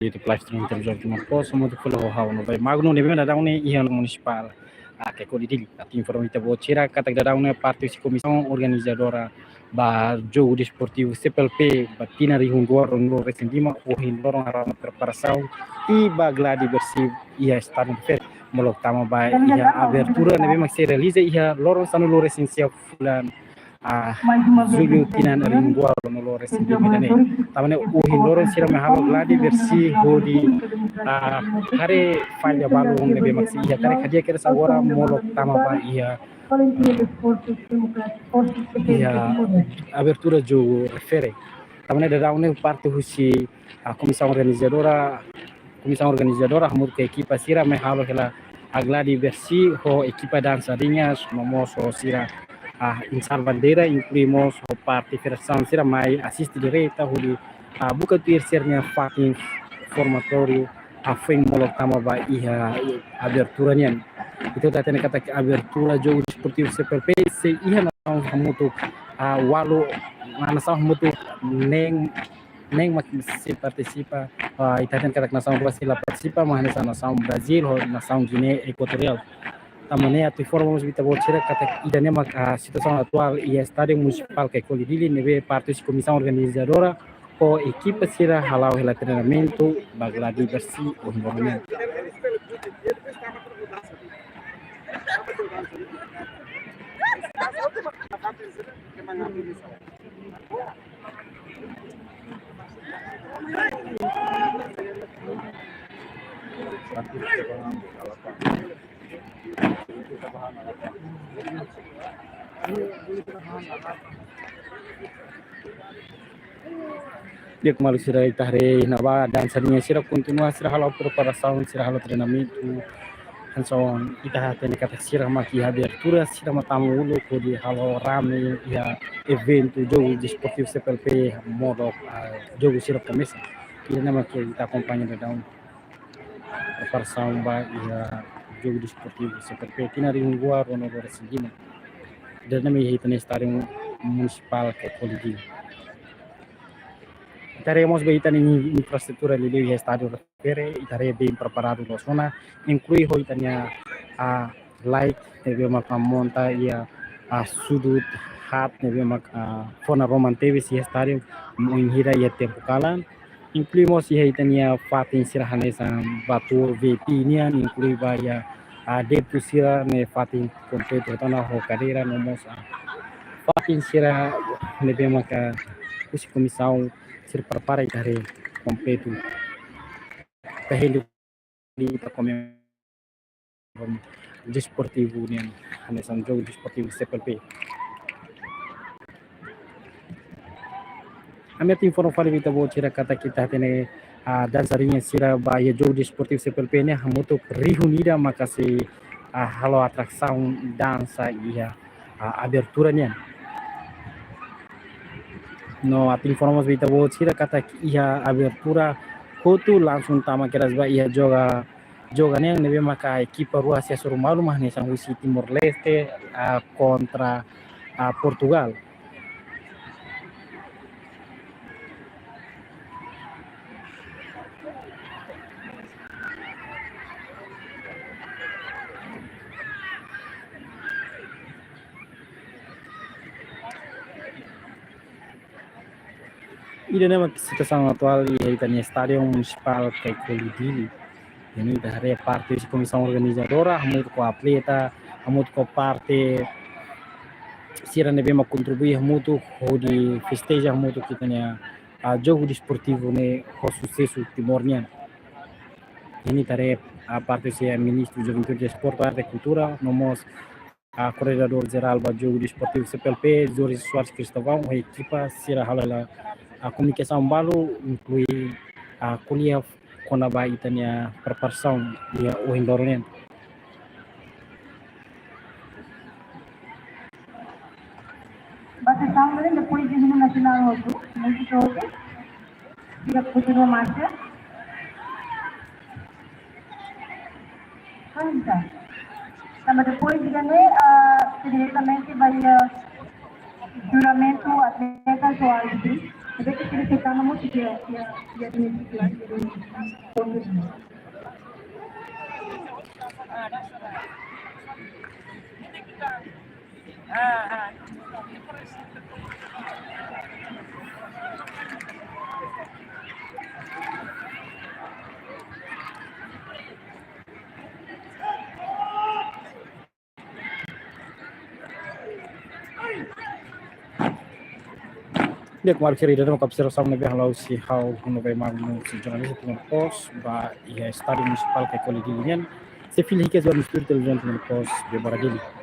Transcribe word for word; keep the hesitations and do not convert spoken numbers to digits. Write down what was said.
Diretu Plastron Interjor Timor Post, hamutuk fali ho ha'u Novai Magno, ne'ebé daudaun ne'e iha Munisipál, ah, Caicoli Dili. Atu informa ita-boot sira katak daudaun ne'e parte husi komisaun organizadora ba Jogu Desportivu C P L P ba tinan rihun rua ruanulu resin lima, ohin loron halo ona preparasaun i ba gladi bersih iha Estádiu Refere, molok tama ba iha abertura ne'ebé mak sei realiza iha loron sanulu resin sia fulan, ah, Jullu tinan rihun rua ruanulu resin lima ida-ne'e. Tanba ne'e ohin loron sira mai halo gladi bersih hodi, ah, haree falla balun ne'ebé mak sei iha karik hadi'a kedas agora molok tama ba iha, iha abertura Jogu Refere. Tanba ne'e daudaun ne'e parte husi, ah, komisaun organizadora, komisaun organizadora hamutuk ho ekipa sira mai halo hela gladi bersih ho ekipa dansa riñas, no mós ho sira, ah, insa bandeira, inklui mós ho parte federasaun sira mai asiste direta hodi, ah, buka tuir sira-nia fatin formatóriu, ah, foin molok tama ba iha abertura nian. Ita hatene katak abertura Jogu Desportivu C P L P sei iha nasaun hamutuk, ah, ualu, ah, nasaun hamutuk neen, neen mak sei partisipa, ah, ita hatene katak nasaun rua sei la partisipa, mak hanesan nasaun Brazil ho nasaun Guiné Equatorial. Tanba ne'e atu informa mós ba ita-boot sira katak ida-ne'e mak, ah, situasaun atuál iha Estádiu Munisipál Caicoli Dili ne'ebé parte husi komisaun organizadora ho ekipa sira hala'o hela treinamentu ba gladi bersih ohin loron ne'e. Di'ak, maluk sira, ita haree iha ne'ebá dansa riñas sira kontinua, sira halo preparasaun, sira halo treinamentu. Hanesan ita hatene katak sira mak iha abertura, sira mak tama uluk hodi halo rame iha eventu Jogu Desportivu C P L P molok, ah, jogu sira komesa. Ida-ne'e mak ita akompaña daudaun preparasaun ba iha Jogu Desportivu C P L P tinan rihun rua ruanulu resin lima. Ida-ne'e mak iha ita-nia Estádiu Munisipál Caicoli Dili. Ita haree mós ba ita-nia infraestrutura liuliu iha Estádiu Refere, ita haree bem preparadu loos ona, inklui ho ita-nia, ah, light ne'ebé maka monta iha, ah, sudut haat ne'ebé maka, ah, fó naroman tebes iha estádiu, bainhira iha tempu kalan. Inklui mós iha ita-nia fatin sira hanesan ba tuur V I P nian, inklui ba iha, ah, adeptu sira-nia fatin kompletu, tanba ho kadeira no mós, ah, fatin sira ne'ebé maka husi komisaun sira prepara, ita haree kompletu. Ita hili ita komemora desportivu nian, hanesan Jogu Desportivu C P L P. Ami atu informa fali ba ita-boot sira katak ita hatene, ah, dansa riñas sira ba iha Jogu Desportivu C P L P ne'e hamutuk rihun ida maka sei, ah, halo atrasaun dansa iha, ah, abertura nian. No atu informa ba ita-boot sira katak iha abertura hotu langsung tama kedas ba iha joga, joga nian ne'ebé maka ekipa rua sei hasoru malu, mak hanesan husi Timor-Leste, ah, kontra, ah, Portugal. Ida-ne'e mak situasaun atuál iha ita-nia Estádiu Munisipál Caicoli Dili. Ne'e ita haree parte husi komisaun organizadora, hamutuk ho atleta, hamutuk ho parte sira ne'ebé mak kontribui hamutuk hodi festeja hamutuk ita-nia, ah, jogu desportivu ne'e ho susesu Timor nian. Ne'e ita haree, ah, parte husi Ministru Juventude, Desportu, Arte, Kultura, no mós, ah, Koordenadór Jerál ba Jogu Desportivu C P L P, Jorge Soares Cristóvão, ho ekipa sira halo hela, ah, komunikasaun balu, inklui, ah, ko'alia kona-ba ita-nia preparasaun iha ohin loron nian. Ba sesión ne'e, depois de hino nasionál hotu, múzika hotu, sira kontinua marxa. Canta. Tanba depois de ne'e, ah, diretamente ba iha, ah, juramentu atletas ou árbitros. Kita kritika nama tu dia, dia, dia, dia, dia, dia, dia, dia. Di'ak, kolega sira, ida-ne'e mak observasaun ne'ebé halo husi ha'u, ha'u-nia ema husi jornalista Timor Post ba iha Estádiu Munisipál Caicoli Dili nian. Sei fila hikas ba iha estúdiu televizaun Timor Post, Bebara Dili.